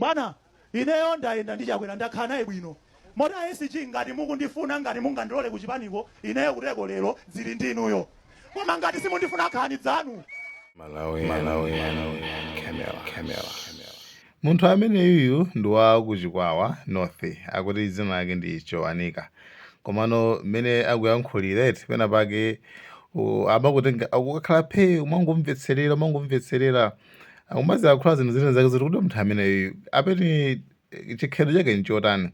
Bwana, ineyo ndayenda ndi Chakwera, ndakhala naye bwino. Moti a SG, ngati mukundifuna, ngati mungandilole kuchipaniko ineyo kuteko lero, zili ndi inuyo, koma ngati simundifuna, khani dzanu. Malawi, Malawi, Camera, Camera. Munthu ameneyuyu ndi wa kuChikwawa North, akuti dzina lake ndi Chowanika. Komano mmene akuyankhulira eti, pena pake amakutenga akukakhala phe, umangomvetserera, umangomvetserera, akumaziyankhula zinthu zina zake zoti kuti munthu ameneyuyu apeti chikhalidwe chake nchotani.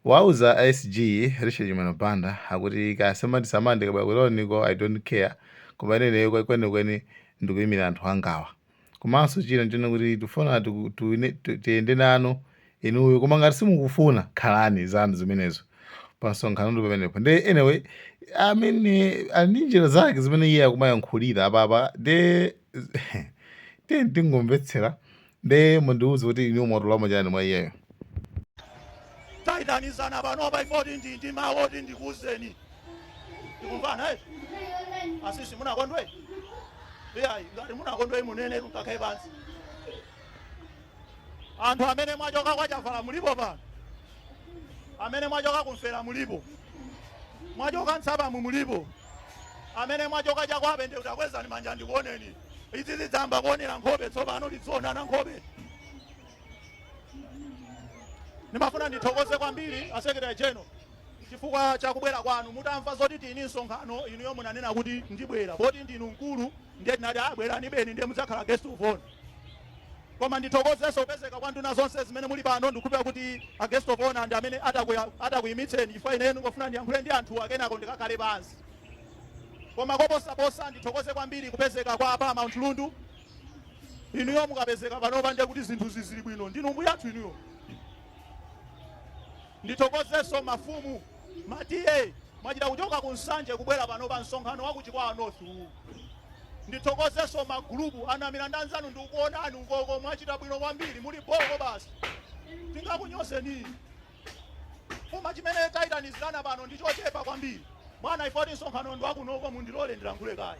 Wauza SG Richard Chimwendo Banda akuti kasamati samande kabwera kutoniko, I don't care, koma ineneyo kwenikweni ndikuyimira anthu angawa. Komanso china nchone kuti tifuna tiyende nanu inuyo, koma ngati simukufuna, khalani zanu zimenezo. Pa msonkhano ndi pamenepo. Ndi anyway, amene ali ndi njira zake zimene iye akumayankhulira apapa, ndi tiye tingomvetsera, ndi mundiuze kuti inu mwatulamo chani mwa iyeyo. Tayitanizana panopa ifoti ndi mawu oti ndikuwuzeni. Tikumvana eti? Asisi, munakondwe? Iyayi, ngati munakondwe munene, tunkakhale pansi. Anthu amene mwachoka kwa Chavala mulipo pano? Amene mwachoka kumfera mulipo? Mwachoka Ntsapamu mulipo? Amene mwachoka chakwape ndi utakwezani manja ndikuoneni. Izi zidzamba kuonera nkhope tsopano, tizionana nkhope. Ndimafuna ndithokoze kwambiri a Secretary General chifukwa chakubwera kwanu. Mutamva zoti tini msonkhano, inuyo munanena kuti ndibwera. Poti ndinu mkulu, ndiye tinati abwerani beni, ndiye mudzakhala guest of honor. Koma ndithokozenso kupezeka kwa nduna zonse zimene muli pano. Ndikukhulupirira kuti a guest of honor ndi amene atakuyimitseni, chifukwa ineyo ndingofuna ndiyankhule ndi anthu, akenako ndikakhale pansi. Koma koposaposa ndithokoze kwambiri kupezeka kwa Paramount Lundu. Inuyo mukapezeka panopa, ndiye kuti zinthu zizili bwino, ndinu mbuyathu inuyo. Ndithokozenso mafumu, ma T/A, mwachita kuchoka ku Nsanje kubwera pano pa msonkhano wa ku Chikwawa North uwu. Ndithokozenso magulupu anamira ndi anzanu, ndikukuonani ukoko, mwachita bwino kwambiri, muli boko basi, tingakunyozeni. Koma chimene tayitanizirana pano ndi chochepa kwambiri, bwana. Ifoti msonkhano ndi wakunoko, mundilole ndilankhule kaye.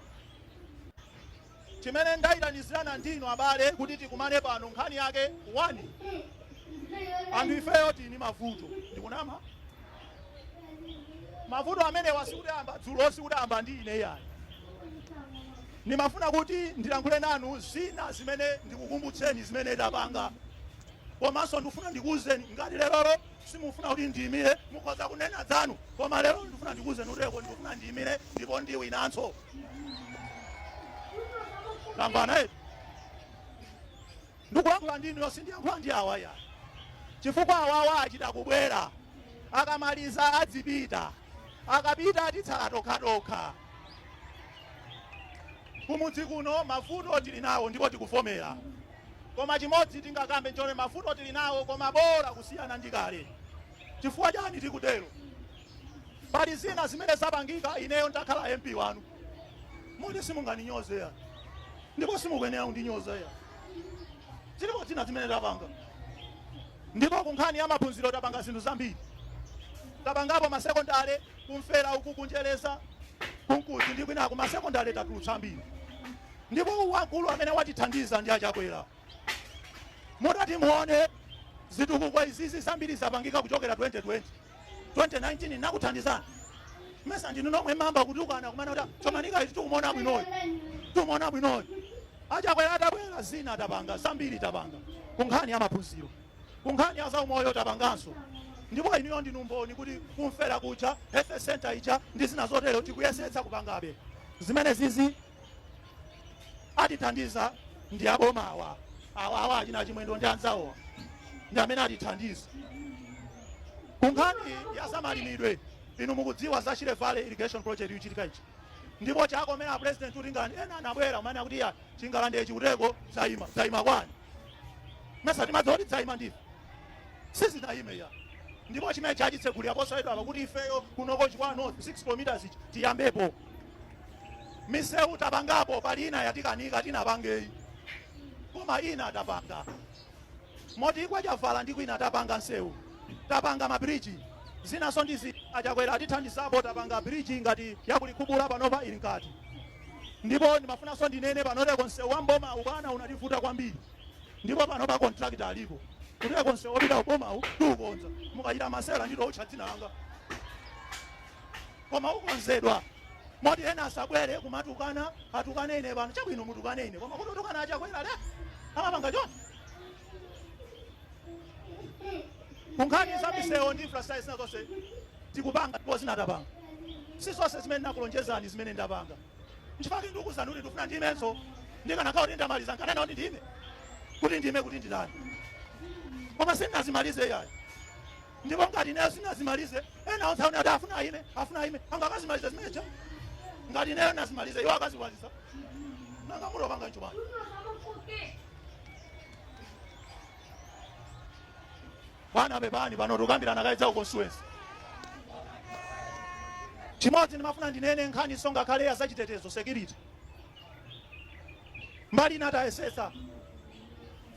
Chimene ndayitanizirana ndinu abale kuti tikumane pano, nkhani yake 1, anthu ifeyo tini mavuto. Ndikunama? Mavuto amenewa sikuti ayamba dzulo, sikuti ayamba ndi ine yayi. Ndimafuna kuti ndilankhule nanu zina zimene ndikukumbutseni zimene tapanga, komanso ndikufuna ndikuwuzeni, ngati lerolo simufuna kuti ndiyimire, mukhoza kunena dzanu, koma lero ndikufuna ndikuwuzeni kuteko ndikufuna ndiyimire ndipo ndiwinanso. Tamvana eti? Ndikulankhula ndinuyo, sindiyankhula ndi awa ya, chifukwa awawa achita kubwera, akamaliza adzipita, akapita titsala tokhatokha kumudzi kuno. Mavuto tili nawo ndipo tikuvomera, koma chimodzi tingakambe nchone, mavuto tili nawo, koma bola kusiyana ndi kale. Chifukwa chani tikutero? Pali zina zimene zapangika ineyo ndakhala MP wanu, moti simunganinyoze ya, ndipo simukuyenera kundinyoza ya. Zilipo zina zimene tapanga, ndipo ku nkhani ya maphunziro tapanga zinthu zambiri. Tapangapo masekondale kumfera uku, kunjereza, kunkuzi ndi kwinaku, masekondale tatulutsa ambiri, ndipo wamkulu amene watithandiza ndi aChakwera. Mutati muone zitukuko izizi zambiri zapangika kuchokera 2020, 2019, nakuthandizani. Mesa ndinu nomwe mamba kutukana kumana kuti Chomanika ichi tikumuona bwinoyo, tikumuona bwinoyo? AChakwera atabwera, zina tapanga zambiri. Tapanga ku nkhani ya maphunziro, ku nkhani ya zaumoyo tapanganso, ndipo inuyo ndinu mboni kuti kumfera kuja health center ija ndi zina zotero tikuyesetsa kupangabe. Zimene zizi atithandiza ndi abomawa awawa, achina Chimwendo ndi anzawowa ndi amene atithandiza. Ku nkhani ya zamalimidwe, inu mukudziwa za Shire Valley Irrigation Project ikuchitika ichi, ndipo chakomera President kuti ngani ena anabwera umene akuti ya chingalande chikuteko zayima, zayima kwani? Mesa timadziwa kuti zayima ndife? Sizinayime ya, ndipo chimene chachitsegulira posayidwa apa kuti ifeyo kunoko Chikwawa North 6 kilometers ichi tiyambepo. Misewu tapangapo, pali ina yatikanika tinapangeyi, koma ina tapanga, moti kwachavala ndi kwina tapanga nsewu, tapanga mabiriji, zinanso ndizi aChakwera atithandizapo. Tapanga bridge ngati yakulikhubula, panopa ili mkati. Ndipo ndimafunanso ndinene panoteko msewu wa mboma ubwana unativuta kwambiri, ndipo panopa contractor alipo. Kuteko msewu wopita kubomawu tiukonza. Mukachita masewera nditotcha dzina langa, koma ukonzedwa. Moti ena asabwere kumatukana, atukane ine pano. Chabwino, mutukane ine, koma kuti utukana achakwera le amapanga choncho. Kunkhani za misewu ndi infrastructure zina zonse tikupanga, ndipo zinatapanga. Si zonse zimene nakulonjezani zimene ndapanga. Nchifukwa ndikukuwuzani kuti ndikufuna ndimenso. Ndikanakhala kuti ndamaliza, nkanena kuti ndime, kuti ndime, kuti nditani, koma sindinazimalize yayi. Ndipo ngati ineyo sindinazimalize, ena onse aone kuti afuna aime, afuna aime, angakazimalize zimeneja? Ngati ineyo nazimalize, iwo akazimaliza? Nanga mutopanga nchobani bwana? Pepani, pano tukambirana kaidza ku constituency. Chimodzi ndimafuna ndinene, nkhani songakhale ya zachitetezo, security. Mbali ina tayesetsa,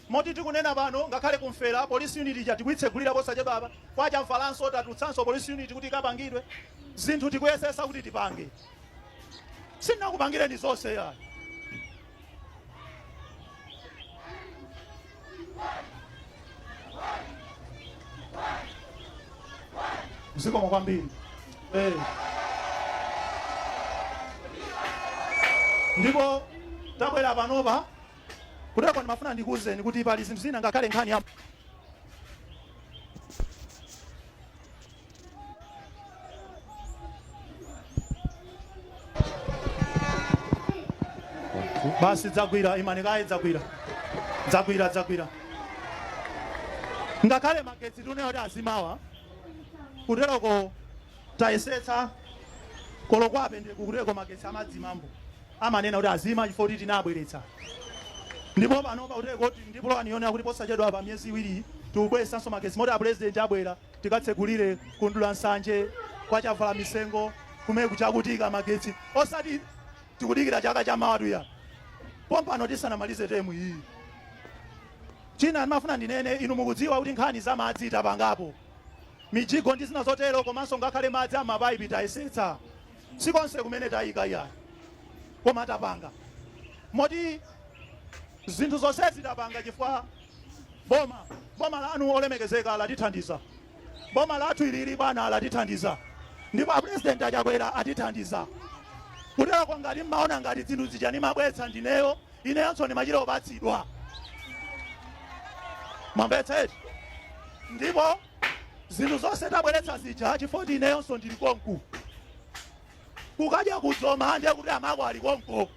moti tikunena pano ngakhale kumfera police unit ija tikuitsegulira posachedwa apa. Kwacha mfalanso tatulutsanso police unit kuti ikapangidwe. Zinthu tikuyesesa kuti tipange. Sindinakupangireni zonse yayi. Zikomo kwambiri. Ndipo tabwera panopa kuteko ndimafuna ndikuwuzeni kuti pali zinthu zina, ngakhale nkhani ya basi dzagwira imanikayi, dzagwira, dzagwira, dzagwira. Ngakhale magetsi tuneyo kuti azimawa kuteroko, tayesetsa kolokwape ndiku kuteko magetsi amadzimambo amanena kuti azima chifukwa kuti tinabweretsa. Ndipo panopa kuteko ndi pulani yonena kuti posachedwa pa miyezi 2 tikubweretsanso magetsi, moti apresident abwera tikatsegulire kundula nsanje kwachavala misengo kumene kuchakutika magetsi, osati tikudikira chaka cha mawa tuya pompano tisanamalize temu iyi. China ndimafuna ndinene, inu mukudziwa kuti nkhani za madzi tapangapo mijigo ndi zina zotero, komanso ngakhale madzi amapaipi tayesetsa. Sikonse kumene tayika iyayi, koma tapanga. Moti zinthu zonsezi tapanga chifukwa boma lanu olemekezeka latithandiza. Boma lathu ilili, bwana, latithandiza, ndipo apresident achakwera atithandiza. Kuterako ngati mmaona ngati zinthu zija nimabweretsa ndineyo, ineyonso ndimachita kupatsidwa. Mwamvetsa eti? Ndipo zinthu zonse tabweretsa zija chifukwa kuti ineyonso ndili konku. Kukadya kudzoma ndiye kuti amako ali konko.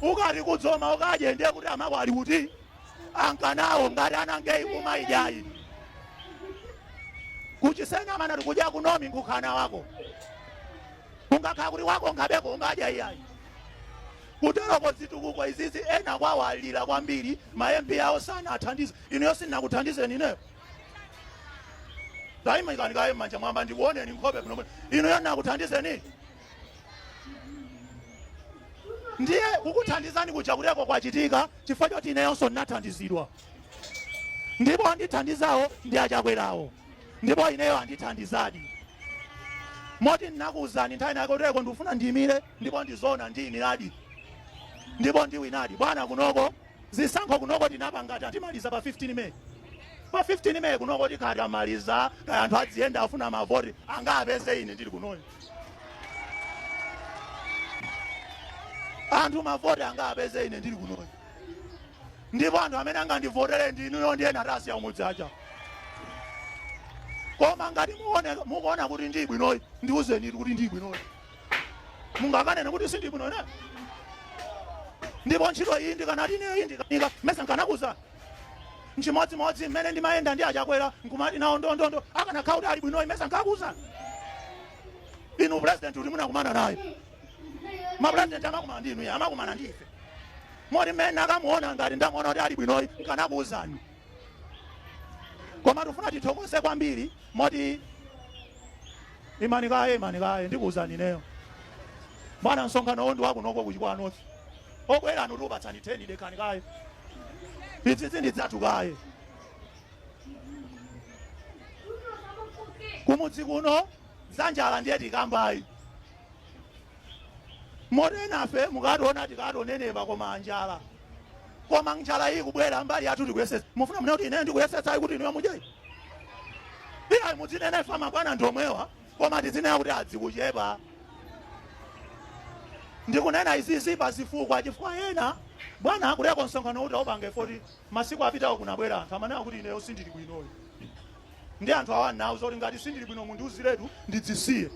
Ukati kudzoma ukadye, ndiye kuti amako ali kuti ankanawo ngati anangeyi kumaidyayi. Kuchisena mana tikudya kunomi nkukhana wako, kungakhala kuti wako ngabeko ungadya iyayi. Kuteroko zitukuko izizi ena kwawalira kwambiri, ma MP awo sanathandize. Inuyo sindinakuthandizeni ineyo? Tayimikani kaye m'manja mwamba ndikuoneni nkhope kuno. Inuyo ndinakuthandizeni? Ndiye kukuthandizani kuja kuteko kwachitika chifukwa choti ineyonso ndinathandizidwa, ndipo andithandizawo ndi achakwerawo, ndipo ineyo andithandizadi. Moti ndinakuwuzani nthawi nake kuteko ndikufuna ndiyimire, ndipo ndizona ndiyimiradi, ndipo ndiwinadi bwana. Kunoko zisankho kunoko tinapanga, tatimaliza pa 15 May. Pa 15 May kunoko tikhatamaliza kaya anthu adziyenda afuna mavoti angapeze ine ndili kunoyo. Anthu mavoti angapeze ine ndili kunoyo, ndipo anthu amene angandivotere ndi inuyo ndiye natasiya umudzi aja. Koma ngati mukuona kuti ndi bwinoyi, ndiwuzeni kuti ndi bwinoyi. Mungakanene kuti sindi bwino ine? Ndipo ntchito iyi ndikanati ineyo iyi ndikanika, mesa nkanakuza? Nchimodzimodzi mmene ndimayenda ndi achakwera nkumati nawo ndondondo, akanakhala kuti ali bwinoyi, mesa nkakuza? Inu president kuti munakumana naye, mapresident amakumana ndi inu, amakumana ndi ife. Moti mmene akamuona, ngati ndamuona kuti ali bwinoyi, nkanakuuzani. Koma tifuna tithokoze kwambiri. Moti imani kaye, imani kaye, ndikuuzani ineyo bwana, msonkhano ndi wakunoko kuchikwa North. Obwera anu tikupatsani 10. Dekani kaye, izizi ndidzatu kaye. Kumudzi kuno zanjala ndiye tikambayi. Moti enafe mukationa tikationenepa, koma anjala. Koma njala iyi kubwera, mbali yathu tikuyesetsa. Mufuna mune kuti ineyo ndikuyesetsa kuti inuyo mudye? Iya, mudzinena ifa mabwana ndomwewa, koma tizinena kuti adzikuchepa. Ndikunena izizi pazifukwa, chifukwa ena, bwana, akuleka msonkhano kuti aupange 40 masiku apitawo, kunabwera anthu amanena kuti ineyo sindili bwinoyo. Ndi anthu awa nawo zoti ngati sindili bwino mundiuziretu ndidzisiye.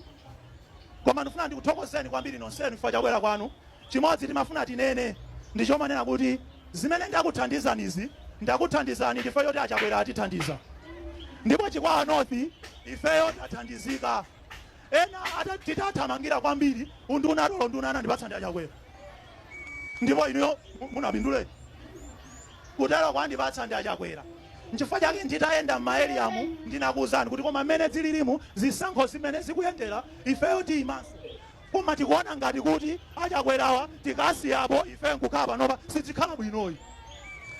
Koma ndifuna ndikuthokozeni kwambiri nonsenu chifukwa chabwera kwanu. Chimodzi timafuna tinene ndichomanena kuti zimene ndakuthandizanizi, ndakuthandizani chifukwa choti Achabwera atithandiza. Ndipo Chikwawa North ifeyo tathandizika. Ena titathamangira kwambiri unduna, tolo nduna anandipatsa ndi Achakwera, ndipo inuyo munapindule kutero kwandipatsa ndi Achakwera. Nchifukwa chake nditayenda m'ma areamu ndinakuwuzani kuti koma mmene zililimu, zisankho zimene zikuyendera, ifeyo tiyimanso, koma tikuona ngati kuti Achakwerawa tikasiyapo, ife nkukhala panopa sizikhala bwinoyi.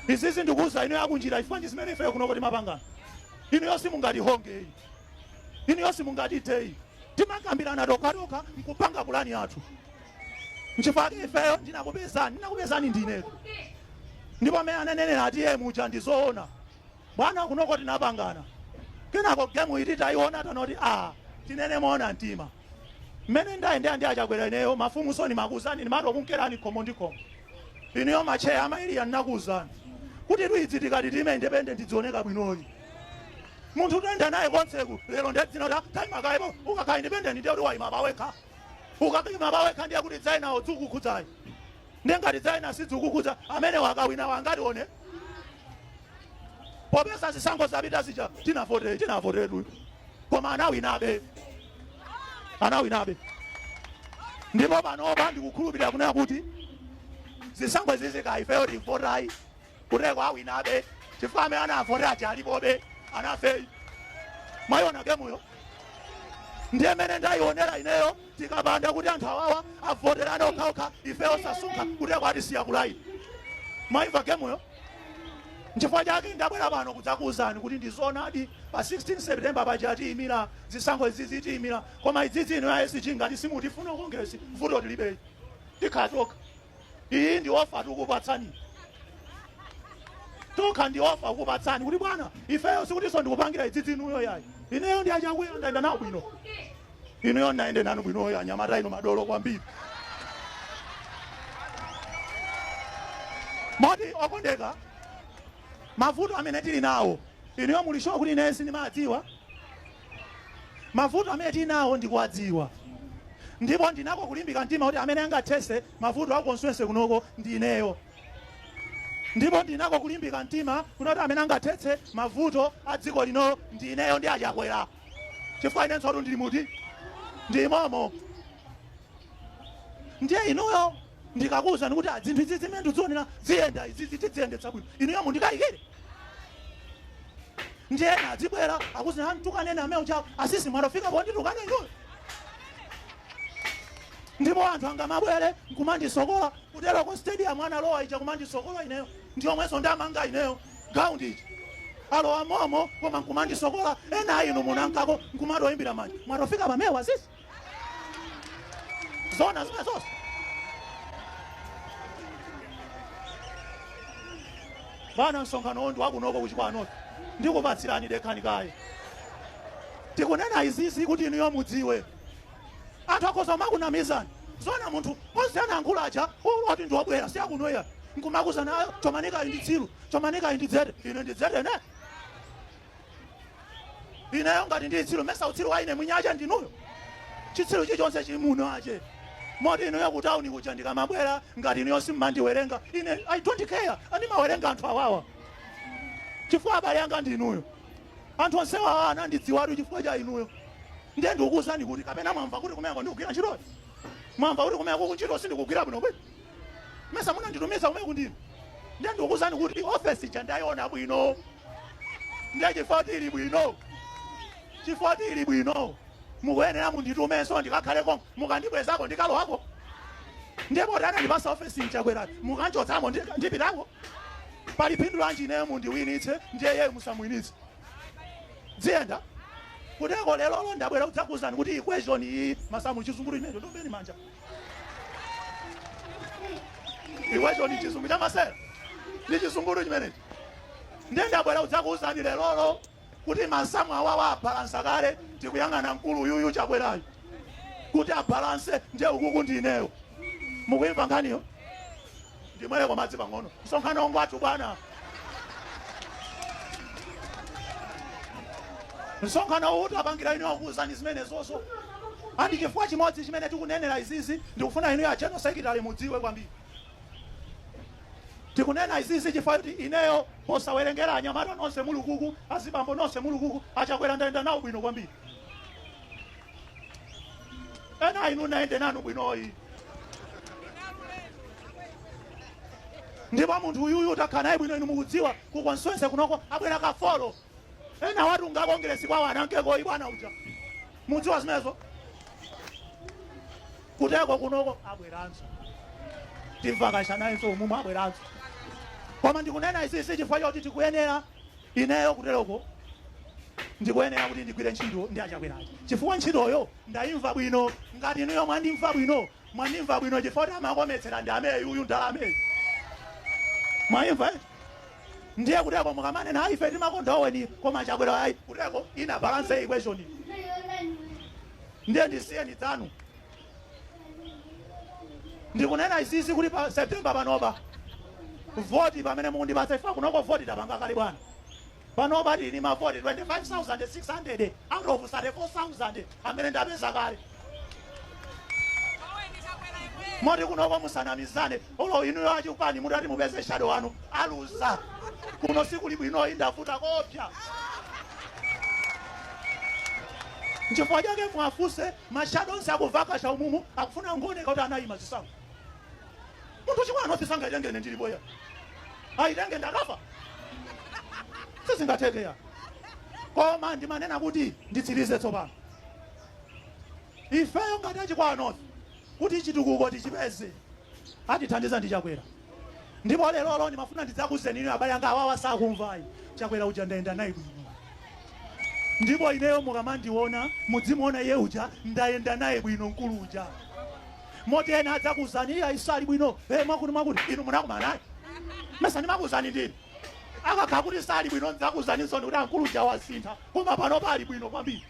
Izizi ndikuwuza inuyo akunjira chifukwa ndi zimene ifeyo kunoko timapangana. Inuyo simungatihongeyi, inuyo simungatiteyi. Timakambirana tokhatokha nkupanga pulani yathu. Nchifukwa chake ifeyo ndinakupezani, ndinakupezani ndinetu. Ndipo amene ananenera ati iye muja ndizoona, bwana. Kunoko tinapangana. Kenako game iti tayiona, tanoti a tinene moona mtima, mmene ndayendera ndi Achakwera ineyo, mafumu soni makuuzani, ndimatokunkerani khomo ndi khomo. Inuyo macheya ama area, ndinakuuzani kuti twidzi tikati time independent tidzioneka bwinoyi. Munthu toyenda naye konseku lero ndedzina ta taimakayipo. Ukakhala independent ndiye kuti wayima pawekha. Ukakayima pawekha ndiye kuti dzainawo dzikukhudzayi, ndiye ngati dzaina sidzikukhudza, amene wakawina wangatione. Popeza zisankho zapita zija tinavote, tinavotetu, koma anawinabe, anawinabe. Ndipo panopa ndikukhulupirira kunena kuti zisankho izizi ka ifeyo tivotayi kuteko awinabe, chifukwa amene anavotera aja alipobe, anafeyi. Mwayiona gameyo? Ndiye mene ndayionera ineyo. Tikapanda kuti anthu awawa avoterane okhaokha, ifeyo sasunkha, kuteko atisiya kulaini. Mwayimva gameyo? Nchifukwa chake ndabwera pano kudzakuwuzani kuti ndizoonadi, pa 16 September paja tiyimira zisankho izizi, tiyimira. Koma izizi ino ya SG, ngati simutifuna Congress, vuto tilibeyi, tikhala tokha. Iyi ndi offer tikupatsani tokha, ndi offer kukupatsani kuti bwana, ifeyo sikutinso ndikupangira idzidzi inuyo yayi. Ineyo ndi Achakwera ndayenda nawo bwino, inuyo ndayende nanu bwinoyo. Anyamata inu madolo kwambiri. Moti okondeka, mavuto amene tili nawo, inuyo muli sure kuti ine sindimadziwa? Mavuto amene tili nawo ndikuwadziwa, ndipo ndinako kulimbika mtima kuti amene angathese mavuto a constituency kunoko ndi ineyo. Ndipo ndinako kulimbika mtima kunoti amene angathetse mavuto a dziko lino ndi ineyo ndi Achakwera, chifukwa inenso ndili muti ndi momo. Ndiye inuyo ndikakuwuzani kuti zinthu izi zimene ndizionera ziyenda, izizi tiziyendetsa bwino, inuyo mundikayikire? Ndiye ena adzibwera akuzina antukanene amene uchawo asisi mwatofika ponditukane inuyo. Ndipo anthu angamabwere nkumandisokola kutero ku stadium analowa ija kumandisokola ineyo, ndiyomwenso ndamanga ineyo ground iji, alowa momo koma nkumandisokola. Ena inu munankako nkumatoyimbira manja. Mwatofika pamewa sisi zona zimene zonse. Bwana, msonkhano ndi wakunoko kuChikwawa, ndikupatsirani dekhani kaye. Tikunena izizi kuti inuyo mudziwe, anthu akhoza kumakunamizani. Zona munthu onse anayankhula aja oti ndi wobwera si akunoya, nkumakuza nayo chomanika ndi tsiru, chomanika ndi dzete. Ine ndi dzete ne? Ineyo ngati ndi tsiru, mesa utsiru wa ine mwinyache ndinuyo? Chitsiru chilichonse chili muno ache. Moti inuyo kutauni kuja ndikamabwera, ngati inuyo simmandiwerenga ine, I don't care. Andimawerenga anthu awawa chifukwa abale anga ndi inuyo. Anthu onsewa awa anandidziwatu chifukwa cha inuyo. Ndiye ndikukuwuzani kuti kapena mwamva kuti kumeneko ndikugwira ntchitoyo? Mwamva kuti kumeneko kuntchito sindikugwira bwino bwino? Mesa munanditumiza kumeneko ndinu? Ndiye ndikukuwuzani kuti ofesi ija ndayiona bwino. Ndiye chifukwa tili bwino, chifukwa tili bwino, mukuyenera munditumenso ndikakhaleko. Mukandibwezako ndikalowako. Ndiye poti anandipasa ofesi Mchakwera, mukanchotsamo ndipitako. Pali phindu lanji ineyo mundiwinitse, ndiye iyeyo musamwinitse? Dziyenda kuteko. Lero ndabwera kudzakuwuzani kuti equation iyi, masamu chizungu imenecho, ndombeni manja, equation chizungu chamasera. Ndi chizungutu chimenechi. Ndiye ndabwera kudzakuwuzani lerolo kuti masamu awawa abalansa kale. Tikuyang'ana mkulu uyuyu Chakwerayo kuti abalanse. Ndiye ukuku ndi ineyo. Mukuyimva nkhaniyo? Ndimwereko madzi pang'ono. Msonkhano ngwathu, bwana. Msonkhano uwu tapangira inu, akuwuzani zimene zoso. Andi chifukwa chimodzi chimene tikunenera izizi, ndikufuna inu ya general secretary mudziwe kwambiri. Tikunena izizi chifukwa kuti ineyo, posawerengera anyamata nonse mulukuku, azibambo nonse mulukuku, aChakwera ndayenda nawo bwino kwambiri. Ena inu naende nanu bwinoyi. Ndipo munthu uyuyu utakhala naye bwino, inu mukudziwa ku constituency kunoko abwera ka four. Ena watu nga kongresi kwawo anankekoyi bwana uja, mudziwa zimenezo. Kuteko kunoko abweranso, timvakasha nayenso umumu, abweranso. Koma ndikunena izizi chifukwa choti tikuyenera, ineyo kuteroko ndikuyenera kuti ndigwire ntchito ndi aChakwerachi, chifukwa ntchitoyo ndayimva bwino. Ngati inuyo mwandimva bwino, mwandimva bwino chifukwa kuti amakometsera ndi ameyi uyu, ndalameyi. Mwayimva, eh? Ndiye kuteko mukamanena, "Ayi, ife timakonda Oweni, koma Chakwera ayi," kuteko ina balance equation. Ndiye ndisiyeni dzanu. Ndikunena izizi kuti pa September panopa, voti pamene mukundipatsa, ifa kunoko voti tapanga kale, bwana. Panopa tili mavoti 25,600 out of 34,000 amene ndapeza kale. Moti kunoko musanamizane. Olo inuyo achipani mutati mupeze shadow wanu, aluza. Kuno sikuli bwino, indavuta kopya. Nchifukwa chake mwafuse ma shadow onse akuvakasha umumu, akufuna ngoneka kuti anayima zisankho. Munthu chikwana nosisankha itengene ndilipoya, ayitenge ndakafa, sizingathekeya. Koma ndimanena kuti nditsirize tsopano, ifeyo ngati aChikwawa North, kuti chitukuko tichipeze, atithandiza ndi Chakwera. Ndipo lerolo ndimafuna ndidzakuuzeni inu abale anga, awawa sakumvayi. Chakwera uja ndayenda naye bwino, ndipo ineyo mukamandiona mudzimuona iye uja, ndayenda naye bwino mkulu uja. Moti ena adzakuuzani, "Iye isali bwino, mwakuti mwakuti." Inu munakumana naye? Mesa ndimakuuzani ndini? Akakhala kuti sali bwino, ndidzakuuzaninso kuti amkulu uja wasintha, koma pano pali bwino kwambiri.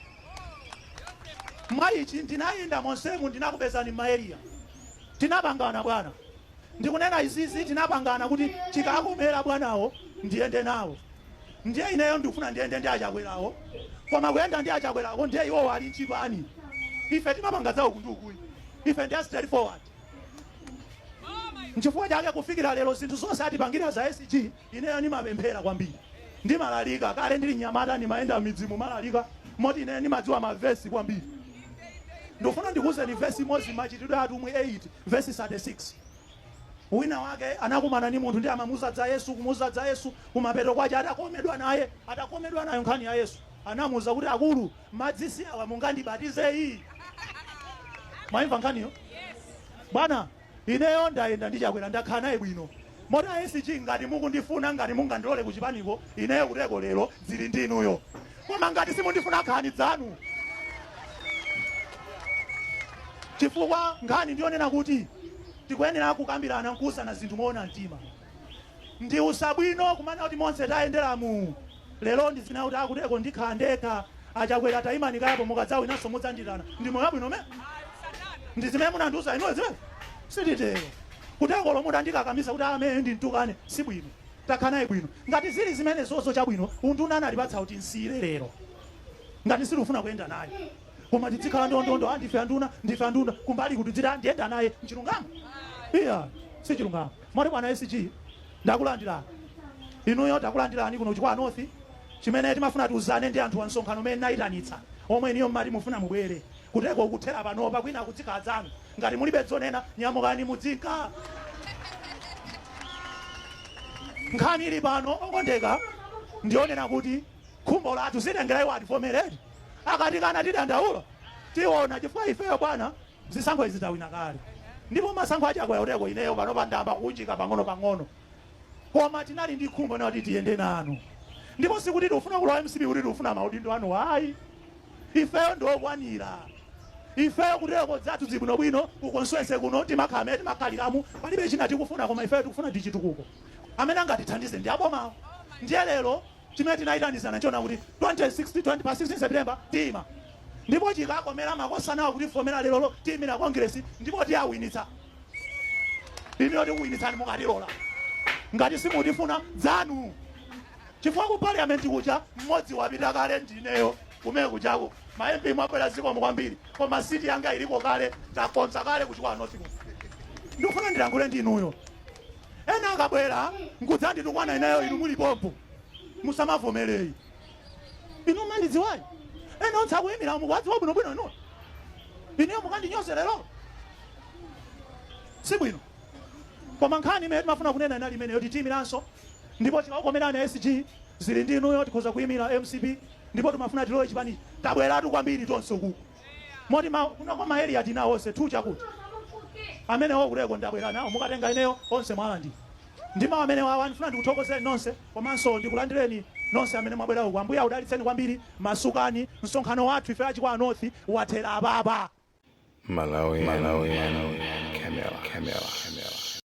Mwa ichi ndinayenda monsemu, ndinakupezani m'ma area, tinapangana, bwana. Ndikunena izizi, tinapangana kuti chikakomera bwanawo ndiyende nawo. Ndiye ineyo ndikufuna ndiyende ndi aChakwerawo, koma kuyenda ndi aChakwerawo, ndiye iwowo ali mchipani. Ife timapanga zawo kundukuyi, ife ndi a straightforward. Nchifukwa chake kufikira lero zinthu zonse atipangira za SG, ineyo ndimapemphera kwambiri, ndimalalika. Kale ndili mnyamata ndimayenda m'midzimu malalika, moti ineyo ndimadziwa mavesi kwambiri. Ndikufuna ndikuwuzeni vesi imodzi, Machitidwe Atumwi 8 vesi 36. Wina wake anakumana ndi munthu ndi amamuuza za Yesu, kumuuza za Yesu. Kumapeto kwache atakomedwa naye, atakomedwa nayo nkhani ya Yesu, anamuuza kuti, "Akulu, madzi si awa, mungandibatizeyi?" Mwayimva nkhaniyo, bwana? Ineyo ndayenda ndi Chakwera, ndakhala naye bwino. Moti a SG, ngati mukundifuna, ngati mungandilole kuchipaniko, ineyo kuteko lero zili ndi inuyo. Koma ngati simundifuna, nkhani dzanu, chifukwa nkhani ndionena kuti tikuyenera kukambirana nkuuzana zinthu moona mtima. Ndi usabwino kumana kuti monse tayenderamu lero ndizina kuti akuteko ndikhala ndekha. AChakwera tayimani kayapo, mukadzawinanso mudzanditana. Ndi moyo wabwino me ndi zimene munandiuza inuyo zimene sititero. Kuteko lomwe ndikakamiza kuti amene ndimtukane sibwino. Takhala naye bwino. Ngati zili zimene zozo, chabwino, unduna anatipatsa kuti nsiyire lero ngati sitikufuna kuyenda naye, koma tizikhala ndondondo, "Ah, ndife anduna, ndife anduna," kumbali kuti dziti ndiyenda naye. Mchilungamo iya, si chilungamo. Moti bwana SG, ndakulandirani inuyo, takulandirani kuno Chikwawa North. Chimene timafuna tiuzane ndi anthu wa msonkhano umene nayitanitsa, omwe iniyo mmati mufuna mubwere kuteko, kuthera panopa. Kwina kudzikhala dzanu. Ngati mulibe dzonena, nyamukani mudzinka. Nkhani ili pano, okondeka, ndionena kuti khumbo lathu zitengera iwo ativomeredi. Akatikana, tidandaula, tiona, chifukwa ifeyo, bwana, zisankho izi tawina kale. Ndipo masankho aChakwera kuteko ineyo panopa ndamba kuunjika pang'ono pang'ono, koma tinali ndi khumbo kuti tiyende nanu. Ndipo sikuti tikufuna kulowa MCP kuti tikufuna maudindo anu, ayi. Ifeyo ndiokwanira. Ifeyo kuteko dzathu zibwinobwino. Ku constituency kuno timakhala amene timakhaliramu, palibe china tikufuna, koma ifeyo tikufuna tichitukuko. Amene angatithandize ndi abomawo. Ndiye lero chimene tinayitanizana nchona kuti 2060 20 pa 16 September tiyima, ndipo chikakomera makosanawo kuti fomera lerolo, tiyimira Congress ndipo tiyawinitsa. Iniyo tikuwinitsani mukatilola. Ngati simutifuna, dzanu, chifukwa ku parliament kuja mmodzi wapita kale, ndineyo. Kumene kuchako ma MP mwabwera, zikomo kwambiri, koma seat yanga iliko kale, takonza kale kuChikwawa North kuno. Ndikufuna ndilankhule ndi inuyo. Ena akabwera nkudzanditukwana ineyo inu mulipompo, musamavomereyi. Inu mandidziwayi, ena onse akuyimira mukuwadziwa bwinobwino inuyo. Ineyo mukandinyoze lero, sibwino. Koma nkhani imene timafuna kunena inali imeneyo: titiyimiranso, ndipo tikakukomerani SG, zili ndi inuyo. Tikhoza kuyimira MCP ndipo timafuna tilowe chipanichi. Tabweratu kwambiri tonse ukuku, moti kunoko ma area tinawo onse tu, chakuti amene wokuleko ndabwera nawo, mukatenga ineyo onse mwalandira. Ndi mawu amene wawa, ndifuna ndikuthokozeni nonse komanso ndikulandireni nonse amene mwabwera uku. Ambuye akudalitseni kwambiri. Masukani. Msonkhano wathu ife aChikwawa North wathera apapa. Malawi, Malawi, Camera, Camera, Camera.